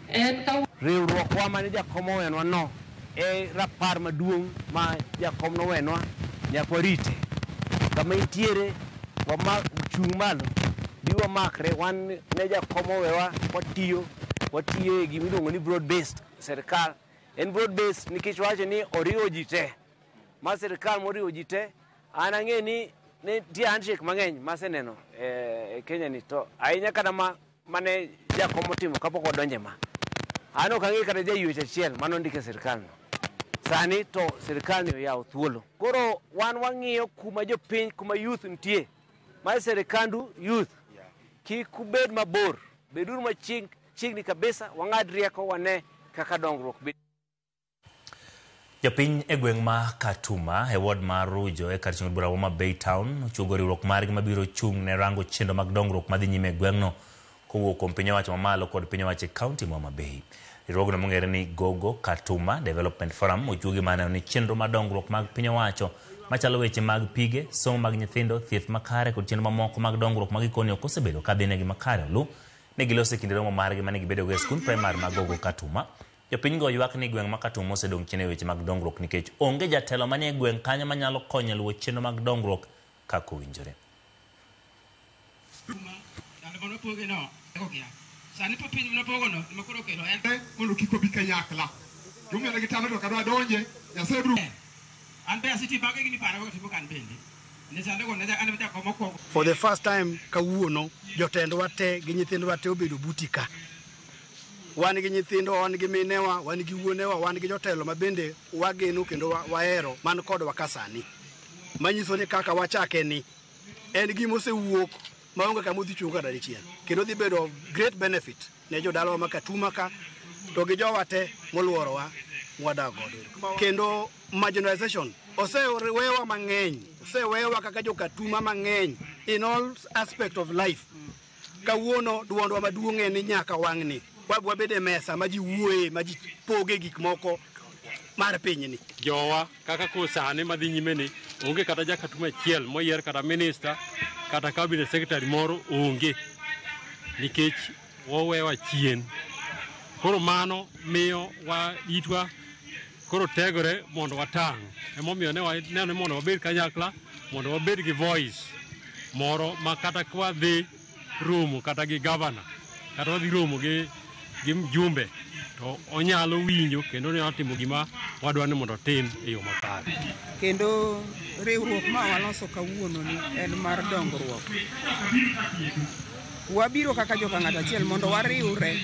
En riwruokwa mane jakom owenwa no e rapar maduong' ma jakom nowenwa nyaka warite. Kama intiere chung' malo bi wamakre wan ne jakom owewa watiyo e gima iluongo ni broad based sirikal. En broad based nikech wacho ni oriwo ji te. Ma sirikal moriwo ji te, an ang'e ni nitie handshake mang'eny maseneno e Kenya ni to ahinya kata mane jakom otimo kapok wadonje ma. An ok ang'e kata jaywech achiel manondiko e sirikal no. Sani to sirikal ni oyawo thuolo. Koro wan wang'iyo kuma jopiny, kuma youth nitie. Ma sirikandu youth. Kik ubed mabor, beduru machiegni kabisa, wang'ad rieko wane kaka dongruok bedo. Jopiny e gweng' ma Katuma e ward mar Rujo e kar chung' bura ma Bay Town ochuogo riwruok margi mabiro chung' ne rango chenro mag dongruok madhi nyime e gweng'no kowuok kuom piny owacho mamalo kod piny owacho e kaunti ma Homa Bay. Riwruogno mong'ere ni Gogo Katuma Development Forum ochuogi mar neno ni chenro mar dongruok mag piny owacho machalo weche mag pige, somo mag nyithindo, thieth makare kod chenro mamoko mag dongruok ma gikoni ok osebedo ka dhinegi makare. Olu ne giloso e kinde romo margi mane gibedogo e skund primar mag Gogo Katuma. Jopiny go ywak ni gweng' ma Katuma osedong' chien e weche mag dongruok nikech onge jatelo manie gweng' kanyo manyalo konyo luwo chenro mag dongruok kaka owinjore. Mondo kik obi kanyakla. Jomiyo gitano to kadwa donje, Nyasaye biro. For the first time kawuono jotendwa te gi nyithindwa te obedo buti ka. Wan gi nyithindo, wan gi minewa, wan gi wuonewa, wan gi jotelo ma bende wageno kendo wahero man kodwa ka sani. Manyiso ni kaka wachake ni en gima osewuok maonge kama odhi chung' kata dichiel. Kendo dhi bedo great benefit ne jodalawa ma Katuma ka to gi jowa te moluorowa mwadak godo. Kendo marginalization osewewa mang'eny, osewewa kaka jo-Katuma mang'eny in all aspect of life. Kawuono duondwa maduong' en ni nyaka wang'ni wabed e mesa ma ji wuoye, ma ji poge gik moko mar pinyni. Jowa kaka koro sani madhi nyime ni onge kata ja-Katuma achiel moyier kata minista kata cabinet secretary moro onge nikech wawewa chien. Koro mano miyo wa itwa koro tegore mondo watang'. Emomiyo ne waneno ni mondo wabed kanyakla, mondo wabed gi voice moro ma kata kwadhi romo kata gi gavana, kata wadhi romo gi mjumbe, to onyalo winjo kendo onyalo timo gima wadwa ni mondo otim e yo makare. Kendo riwruok ma waloso kawuono ni en mar dongruok. Wabiro kaka joka ng'ato achiel mondo wariwre,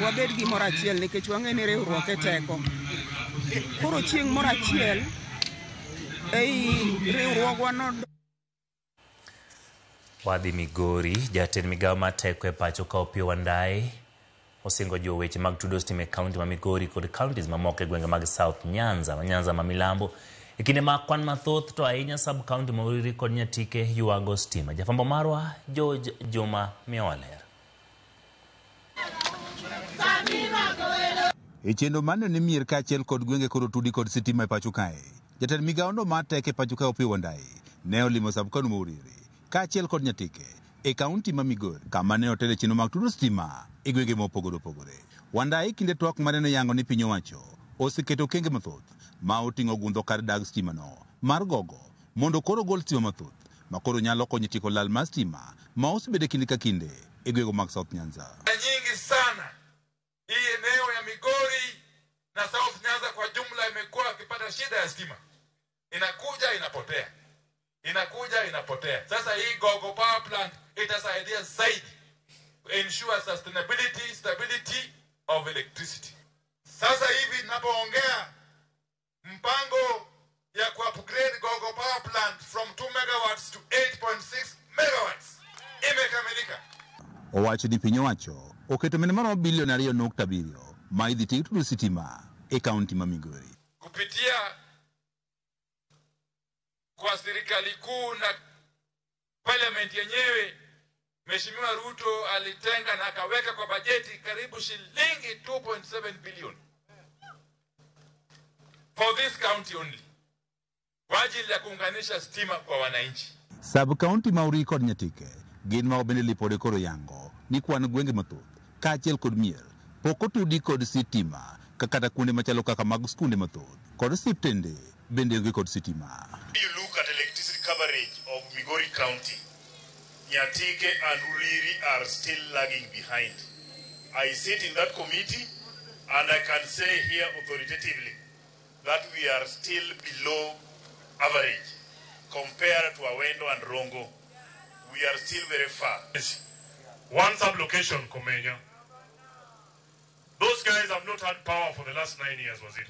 wabed gimoro achiel nikech wang'e ni riwruok e teko. Koro chieng' moro achiel ei riwruogwa no. Wadhi Migori, jatend migawo mar teko e pacho ka Opiyo Wandayi osingo jiwo weche mag tudo stima e kaunti ma Migori kod counties mamoko e gwenge mag South Nyanza, Nyanza ma Milambo. E kinde ma kwan mathoth to ahinya sub county ma Uriri kod Nyatike ywago stima. Jafwambo marwa George Juma miyowa ler. E chenro mar neno ni mier kaachiel kod gwenge koro tudi kod sitima e pacho kae, jatend migawo no mar teko e pacho kae Opiyo Wandayi ne olimo sub county ma Uriri kaachiel kod Nyatike e kaunti ma Migori kama ne otele chenro mag tudo stima e gwenge mopogore opogore. Wandayi kinde twak mare noyango ni piny owacho oseketo okenge mathoth ma oting'o gundho kar dag stima no mar gogo mondo koro gol stima mathoth ma koro nyalo konyo tieko lal mar stima ma osebedo kinde ka kinde e gwenge mag South Nyanza. Nyingi sana hii eneo ya Migori na South Nyanza kwa jumla imekuwa ikipata shida ya stima, inakuja inapotea, inakuja inapotea. Sasa hii Gogo Power Plant itasaidia zaidi ensure sustainability, stability of electricity. Sasa hivi ninapoongea, mpango ya ku-upgrade Gogo Power Plant from 2 megawatts to 8.6 megawatts imekamilika. Owacho ni piny owacho oketo mine maromo bilion 2.7 ma idhi ti tudo sitima e kaunti ma Migori. Kupitia kwa serikali kuu na parliament yenyewe, Mheshimiwa Ruto alitenga na akaweka kwa bajeti karibu shilingi 2.7 billion for this county only kwa ajili ya kuunganisha stima kwa wananchi. Sub county ma Uriri kod Nyatike gin ma bende lipode koro yango ni kwan gwenge mathoth kaachiel kod mier pok otudi kod sitima ka kata kuonde machalo kaka mag skunde mathoth kod osiptende bende onge kod sitima. You look at electricity coverage of Migori County, Nyatike and Uriri are still lagging behind. I sit in that committee and I can say here authoritatively that we are still below average compared to Awendo and Rongo. We are still very far. One sub-location, Komenya. Those guys have not had power for the last 9 years, was it?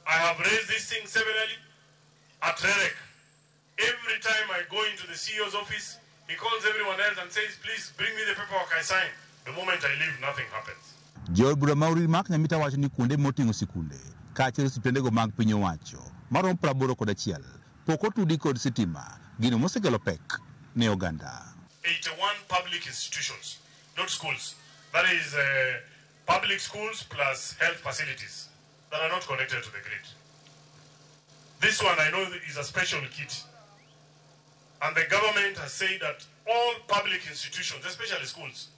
I have raised this thing severally at REREC. Every time I go into the CEO's office, he calls everyone else and says, please bring me the paperwork I signed. The moment I leave, nothing happens. Jood bura ma Uriri Mark Nyamita wacho ni kuonde moting'o sikunde kaachiel osiptendego mag piny owacho maromo 81 pok otudi kod sitima, gino mosekelo pek ne oganda. 81 public institutions, not schools. That is public schools plus health facilities that are not connected to the grid. This one I know is a special kit. And the government has said that all public institutions, especially schools,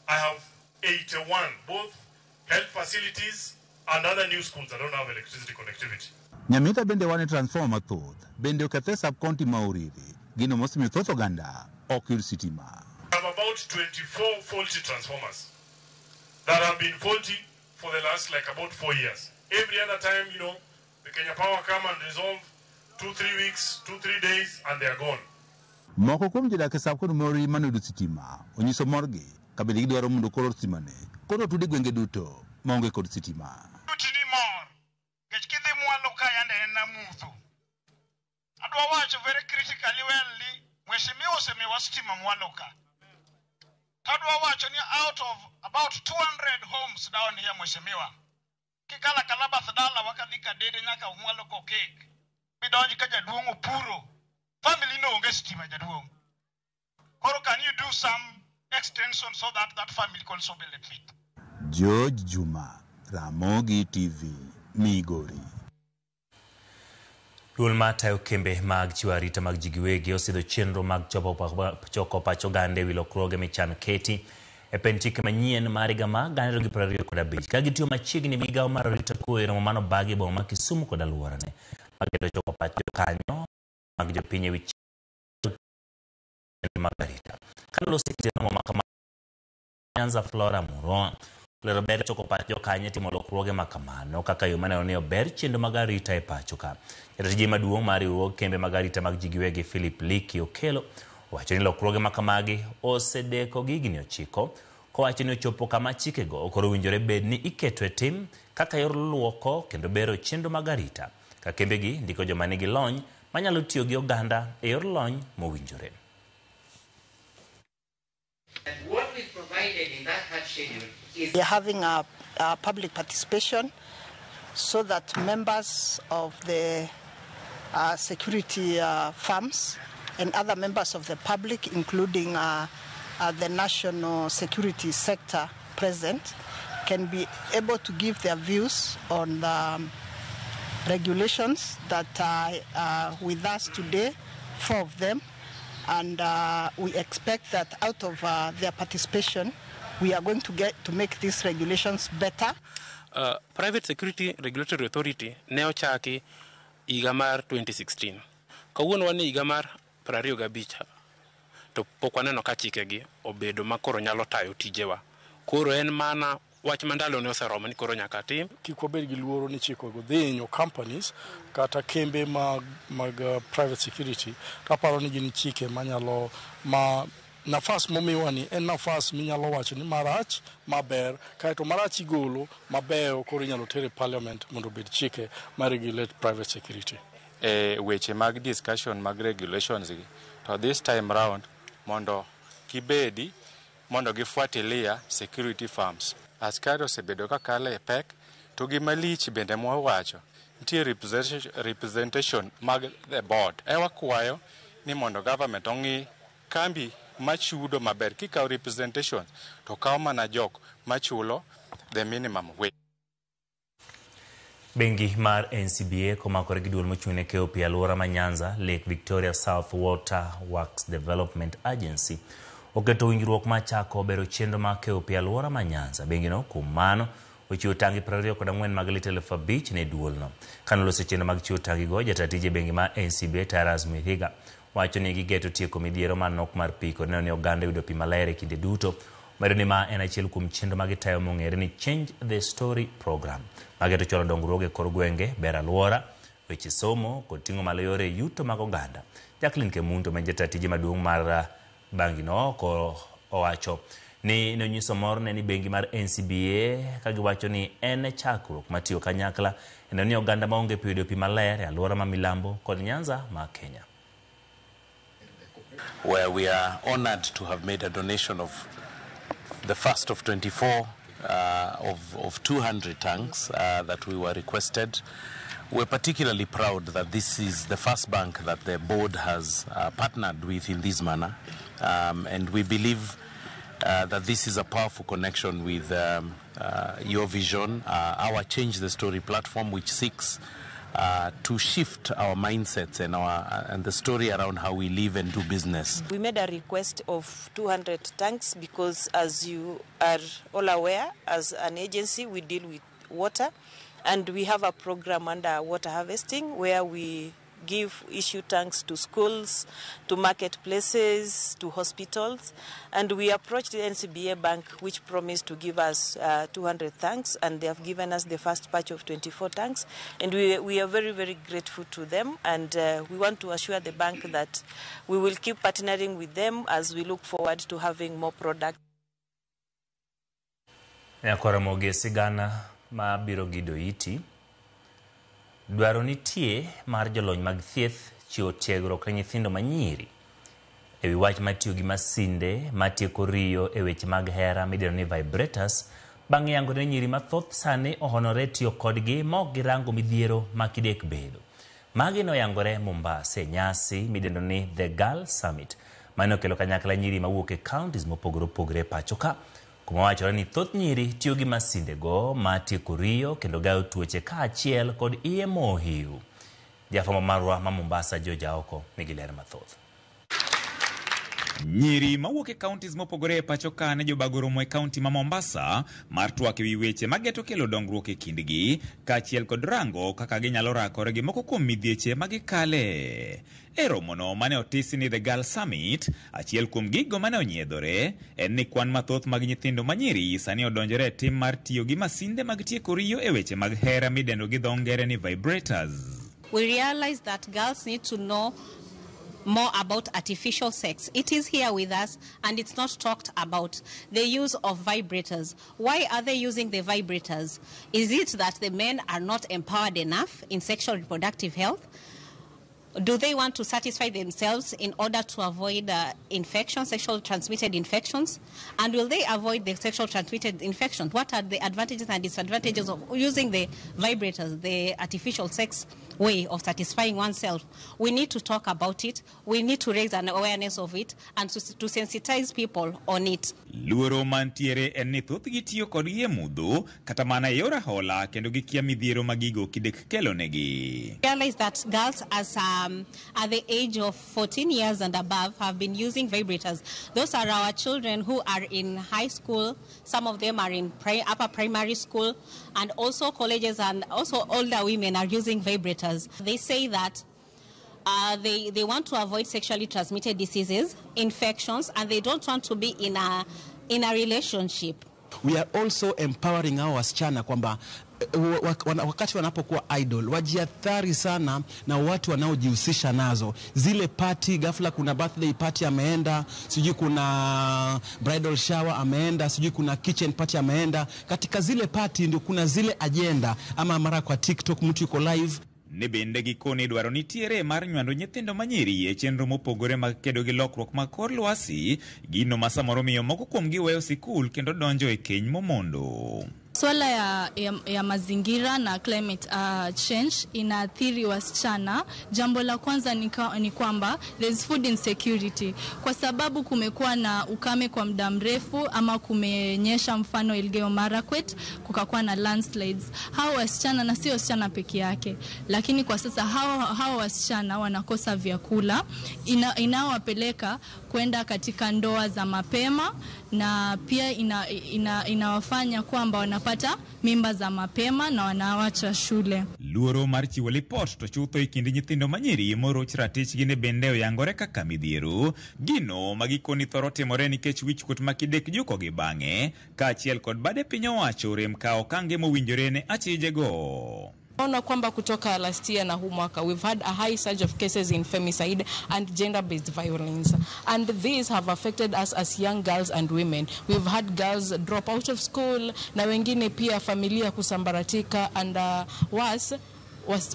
I have 81, both health facilities and other new schools that don't have electricity connectivity. Nyamita bende wane transformer mathoth bende okethe sub county ma Uriri gino mosemiyo thoth oganda ok yud sitima. I have about 24 faulty transformers that have been faulty for the last like about 4 years. Every other time, you know, the Kenya Power come and resolve 2-3 weeks, 2-3 days, and they are gone. Moko kuom jodak e sub county ma Uriri manoyudo sitima onyiso morgi ka bende gidwaro mondo koro sitima ne koro otudi gwenge duto maonge kod sitima. Tini mor nikech kidhi mwalo ka yande en namudho. Adwa wacho very critically well ni mheshimiwa osemiwa stima mwalo ka. Tadwa wacho ni out of about 200 homes down here mheshimiwa, kikala kala bath dala wakadhi kadede nyaka mwalo kokek midonj ka jaduong' opuro family no onge stima jaduong'. Koro can you do some extension so that that family can also benefit? George Juma, Ramogi TV, Migori. Duol matayo kembe mag chiwo arita mag ji giwegi osidho chenro mag choko pach oganda ewi lokruoge michan keti e pend chike manyien mar higa mar 2025 ka gitiyo machiegni gi migawo mar arita kwe e romo manobagi e boma ma Kisumu kod alworane mageto choko pach jokanyo mag jopiny ewi chenro mag arita. Kanolosi e romo ma kama Nyanza Flora Muroa lero ber choko pach jokanyo e timo lokruoge ma kamano kaka yo maneno ni ober chenro mag arita e pacho ka. Jatij maduong' mar riwruog kembe mag arita mag ji giwegi Philip Liki Okelo owacho ni lokruoge ma kamagi osedeko gi higni 9 kowacho ni ochopo kama chikego koro owinjore bed ni iketo e tim kaka yor luoko kendo bero chenro mag arita ka kembegi ndiko joma nigi lony manyalo tiyo gi oganda e yor lony mowinjore. What we provided in that hard schedule is we are having a public participation so that members of the security firms and other members of the public, including the national security sector present, can be able to give their views on the regulations that are with us today, 4 of them. And we expect that out of their participation, we are going to get to make these regulations better. Private Security Regulatory Authority ne ochaki higa mar 2016. Kawuono wan e higa mar 25 to pok waneno ka chikegi obedo ma koro nyalo tayo tijewa. Koro en mana wach ma ndalo ne oseromo ni koro nyaka tim. Kik wabed gi luoro ni chikego dhi hinyo companies kata kembe mag private security. Kaparo ni gin chike manyalo ma nafas momiwa ni en nafas minyalo wacho ni marach maber, kaeto marach igolo mabeyo koro inyalo ter e parliament mondo obed chike ma regulate private security. E weche mag discussion mag regulations gi, to this time round mondo gibedi mondo gifuatilia security firms. Askari osebedo ka kalo e pek to gima lich bende mwawacho nitie representation mag the board. E wakwayo ni mondo government ong'i kambi machudo maber kikawo representation to kaw mana jok machulo the minimum wage. Bengi mar NCBA komakore gi duol mochung' ne keyo pi alwora ma Nyanza, Lake Victoria South Water Works Development Agency oketo winjruok mar chako bero chenro mar keyo pi alwora ma Nyanza. Bengino kuom mano ochiwo tangi 24 mag lita 5,000 ne duolno. Kanoloso chenro mag chiwo tangigo, jata tije bengi mar NCBA Taras Mithiga wacho ni gigeto tieko midhiero mar nok mar pi kod neno ni oganda yudo pi maler e kinde duto. Medo ni ma en achiel kuom chenro ma gitayo mong'ere ni Change the Story Program mageto chwalo dongruoge e kor gwenge, bero alwora, weche somo kod ting'o malo yore yuto mag oganda. Jacqueline Kemunto ma en jata tije maduong' mar bangino owacho ni nonyiso morne ni bengi mar NCBA ka giwacho ni en chakruok matiyo kanyakla e neno ni oganda maonge pi yudo pi maler e alwora ma Milambo kod Nyanza ma Kenya. Where we are honored to have made a donation of the first of 24 of 200 tanks that we were requested. We're particularly proud that this is the first bank that the board has partnered with in this manner, and we believe that this is a powerful connection with your vision, our Change the Story platform, which seeks to shift our mindsets and and the story around how we live and do business. We made a request of 200 tanks because, as you are all aware, as an agency we deal with water, and we have a program under water harvesting where we give issue tanks to schools, to marketplaces, to hospitals, and we approached the NCBA Bank, which promised to give us 200 tanks, and they have given us the first batch of 24 tanks, and we are very, very grateful to them, and we want to assure the bank that we will keep partnering with them as we look forward to having more products. Nyakwaramogi sigana ma biro gido iti. Dwaro nitie mar jolony mag thieth chiwo tiegruok ne nyithindo manyiri ewi wach matiyo gi masinde matieko riyo e weche mag hera midendo ni vibrators, bang' yango ne nyiri mathoth sani ohonore tiyo kodgi ma ok girango midhiero ma kidek bedo. Magi noyangore Mombasa e nyasi midendo ni The Girl Summit mane okelo kanyakla nyiri mawuok e counties mopogore opogore e pacho ka, kuma wachore ni thoth nyiri tiyo gi masindego ma tieko riyo kendo gayo tuoche kaachiel kod iye mohiu. Jafwambo marwa ma Mombasa George Aoko nigi ler mathoth. Nyiri mawuok e counties mopogore e pacho ka ne jobago romo e kaunti ma Mombasa mar twak ewi weche mageto kelo dongruok e kindgi kaachiel kod rango kaka ginyalo rakore gi moko kuom midhieche ma gikale. E romono mane otisi ni The Girl Summit, achiel kuom gigo mane onyiedhore en ni kwan mathoth mag nyithindo manyiri sani odonjore e tim mar tiyo gi masinde mag tieko riyo e weche mag hera midendo gi dho ngere ni vibrators. We realize that girls need to know more about artificial sex. It is here with us and it's not talked about. The use of vibrators. Why are they using the vibrators? Is it that the men are not empowered enough in sexual reproductive health? Do they want to satisfy themselves in order to avoid infections, sexual transmitted infections? And will they avoid the sexual transmitted infections? What are the advantages and disadvantages of using the vibrators, the artificial sex way of satisfying oneself? We need to talk about it. We need to raise an awareness of it and to sensitize people on it. Luoro mantiere en ni thothgi tiyo kodgi e mudho kata mana e yor ahola kendo gikia midhiero ma gigo kidek kelonegi. Realize that girls as at the age of 14 years and above have been using vibrators. Those are our children who are in high school. Some of them are in upper primary school, and also colleges, and also older women are using vibrators. They say that they want to avoid sexually transmitted diseases, infections, and they don't want to be in a relationship. We are also empowering our wasichana kwamba wakati wanapokuwa idol wajiathari sana na watu wanaojihusisha nazo. Zile party, ghafla kuna birthday party ameenda, sijui kuna bridal shower ameenda, sijui kuna kitchen party ameenda. Katika zile party ndio kuna zile agenda, ama mara kwa TikTok mtu yuko live. Ne bende gikone dwaro nitiere mar nywando nyithindo manyiri e chenro mopogore mag kedo gi lokruok mag kor lwasi, gino ma samoro miyo moko kuomgi weyo sikul kendo donjo e keny momondo. Swala ya mazingira na climate change inaathiri wasichana. Jambo la kwanza ni kwamba there's food insecurity. Kwa sababu kumekuwa na ukame kwa muda mrefu ama kumenyesha, mfano Elgeyo Marakwet, kukakuwa na landslides. Hao wasichana, na sio wasichana peke yake, lakini kwa sasa hao wasichana wanakosa vyakula, inawapeleka kwenda katika ndoa za mapema, na pia inawafanya kwamba wanapata mimba za mapema na wanawacha shule. Luoro mar chiwo lipot to chutho e kind nyithindo manyiri moroch ratichgi ne bende oyangore kaka midhiero, gino ma gikoni thoro timore nikech wichkuot ma kidek jukogi bang'e, kaachiel kod bade piny owacho rem kawo okange mowinjore ne achijego. Ona kwamba kutoka last year na huu mwaka we've had a high surge of cases in femicide and gender-based violence, and these have affected us as young girls and women. We've had girls drop out of school na wengine pia familia kusambaratika, and worse,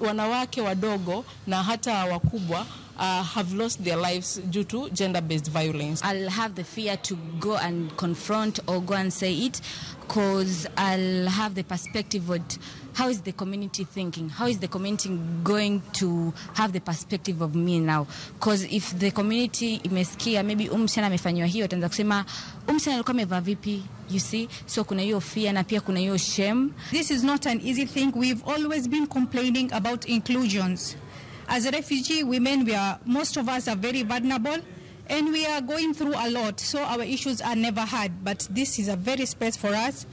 wanawake wadogo na hata wakubwa have lost their lives due to gender-based violence. I'll have the fear to go and confront or go and say it, because I'll have the perspective of how is the community thinking? How is the community going to have the perspective of me now? Because if the community imesikia maybe msichana amefanyiwa hiyo, wataanza kusema msichana alikuwa amevaa vipi, you see? So kuna hiyo fear na pia kuna hiyo shame. This is not an easy thing. We've always been complaining about inclusions. As refugee women, most of us are very vulnerable, and we are going through a lot, so our issues are never heard. But this is a very space for us.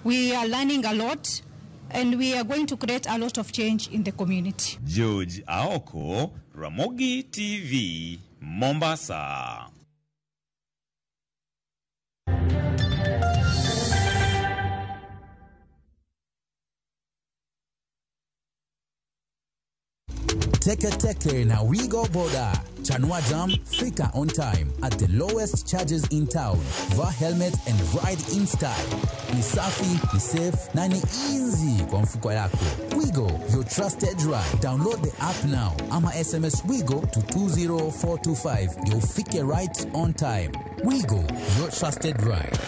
We are learning a lot, and we are going to create a lot of change in the community. George Aoko, Ramogi TV, Mombasa. Teke Teke na Wigo Boda. Chanua Jam, fika on time at the lowest charges in town. Vaa helmet and ride in style. Ni safi, ni safe na ni easy kwa mfuko yako. Wigo, your trusted ride. Download the app now ama SMS Wigo to 20425 ndio ufike right on time. Wigo, your trusted ride.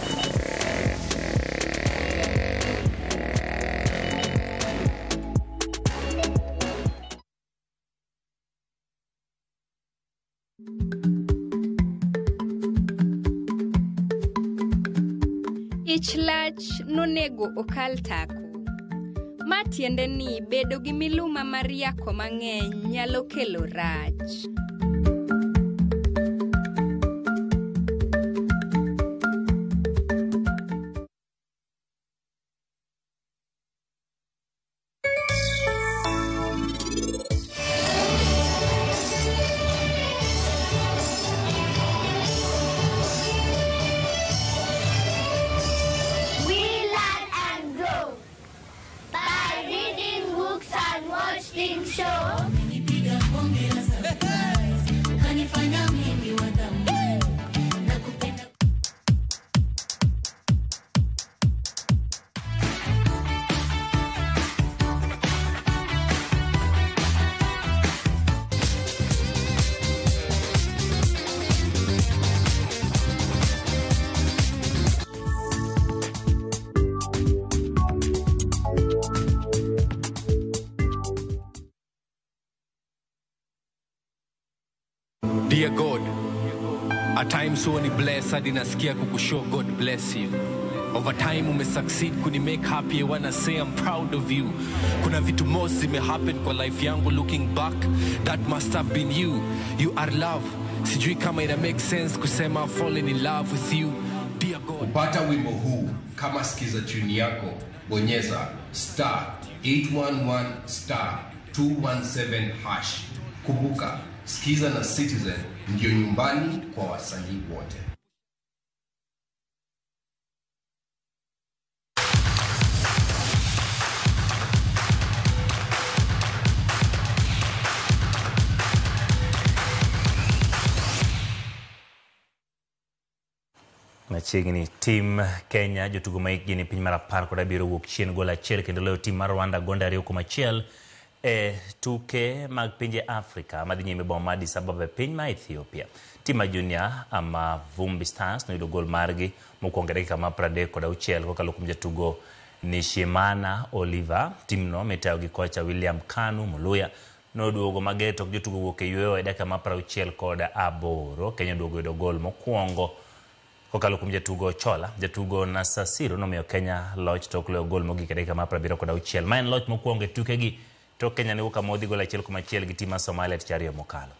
Ich lach nonego okal tako. Ma tiende ni bedo gi miluma mar yako mang'eny nyalo kelo rach. Dear God, at times huwa ni bless hadi nasikia kukushow God bless you. Over time umesucceed kuni make happy, I wanna say I'm proud of you. Kuna vitu most zimehappen kwa life yangu, looking back that must have been you. You are love. Sijui kama ina make sense kusema I've fallen in love with you. Dear God. Kupata wimbo huu kama sikiza tune yako, bonyeza star 811 star 217 hash. Kumbuka, Skiza na Citizen ndio nyumbani kwa wasanii wote. Machiegni tim Kenya jotugo maikgi ni piny mar 17 wuok chien gol achiel kendo loyo tim mar Rwanda gonde 2-1 e tuke mag pinje Afrika madhi nyime boma Addis Ababa e piny ma Ethiopia. Tim ma Junior ama Vumbi Stars noyudo gol margi mokwongo e dakika mar 36 kokalo kuom jatugo Nishimana Oliver. Timno mitayo gi kocha William Kanu Muluya noduogo mager tok jotugo wuok e yweyo e dakika mar 68. Kenya oduogo yudo gol mokwongo kokalo kuom jatugo Chola. Jatugo Nasasiro nomiyo Kenya loch tok loyo gol mogik e dakika mar 76. Ma en loch mokwongo e tukegi tok Kenya ne wuok amodhi gol 1-1 gi tim mar Somalia tich ariyo mokalo.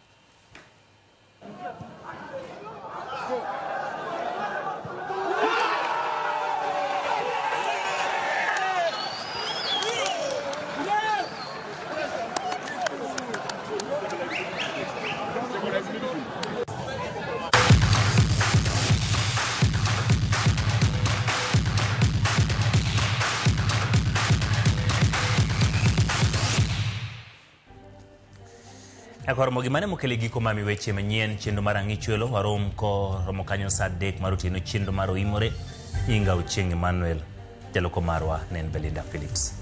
Akoromo gimane mokele giko mami weche manyien chenro mar ang'ichwelo warom ko romo kanyo saa 3 mar otieno chenro mar oimore. Nyinga Ochieng' Emmanuel, jaloko marwa ne en Belinda Phillips.